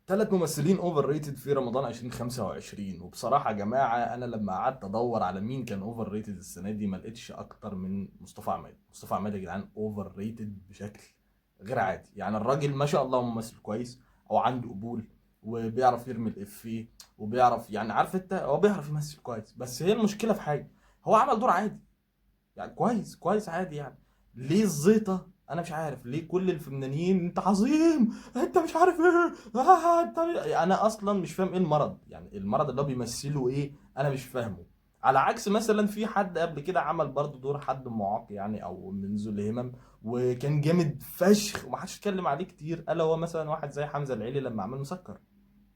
ثلاث ممثلين overrated في رمضان 2025. وبصراحة يا جماعة، انا لما قعدت ادور على مين كان overrated السنة دي ما لقيتش اكتر من مصطفى عماد. مصطفى عماد يا جدعان overrated بشكل غير عادي. يعني الراجل ما شاء الله ممثل كويس، او عنده قبول، وبيعرف يرمي الافيه، وبيعرف، يعني عارف انت، هو بيعرف يمثل كويس. بس هي المشكلة في حاجة، هو عمل دور عادي، يعني كويس كويس عادي يعني. ليه الزيطة؟ انا مش عارف ليه كل الفنانين انت عظيم، انت مش عارف ايه، انت. انا اصلا مش فاهم ايه المرض، يعني المرض اللي هو بيمثله ايه، انا مش فاهمه. على عكس مثلا في حد قبل كده عمل برضه دور حد معاق يعني، او من ذو الهمم، وكان جامد فشخ ومحدش اتكلم عليه كتير، الا هو مثلا واحد زي حمزة العيلي لما عمل مسكر.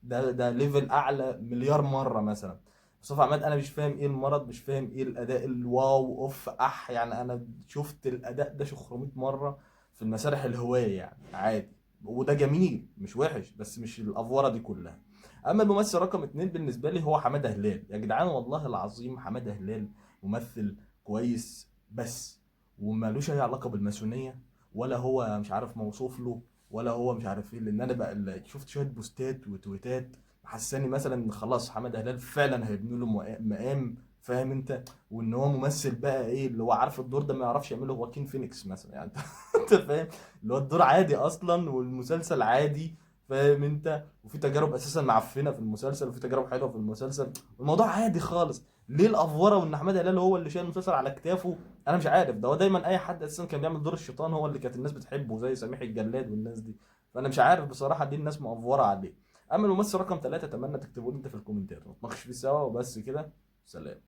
ده level اعلى مليار مرة مثلا. مصطفى عماد انا مش فاهم ايه المرض، مش فاهم ايه الاداء ال wow اوف اح. يعني انا شفت الاداء ده 500 مرة في المسارح الهواية يعني عادي، وده جميل مش وحش، بس مش الافوره دي كلها. اما الممثل رقم اتنين بالنسبة لي هو حمادة هلال. يا جدعان والله العظيم حمادة هلال ممثل كويس بس، ومالوش اي علاقة بالماسونيه، ولا هو مش عارف موصوف له، ولا هو مش عارف ايه. لان انا بقى اللي شفت شوية بوستات وتويتات حساني مثلا ان خلاص حمادة هلال فعلا هيبنوا له مقام، فاهم انت، وان هو ممثل بقى ايه اللي هو عارف الدور ده ما يعرفش يعمله خواكين فينيكس مثلا يعني. انت فاهم، اللي هو الدور عادي اصلا والمسلسل عادي، فاهم انت، وفي تجارب اساسا معفنه في المسلسل وفي تجارب حلوة في المسلسل، الموضوع عادي خالص. ليه الافوره وان حمادة هلال هو اللي شايل المسلسل على كتافه؟ انا مش عارف. ده هو دايما اي حد اساسا كان بيعمل دور الشيطان هو اللي كانت الناس بتحبه، زي سميح الجلاد والناس دي. فانا مش عارف بصراحة دي الناس مأفوره عليه. اما الممثل رقم ثلاثة، اتمنى تكتبوا لي انت في الكومنتات ونتناقش فيه سوا. وبس كده، سلام.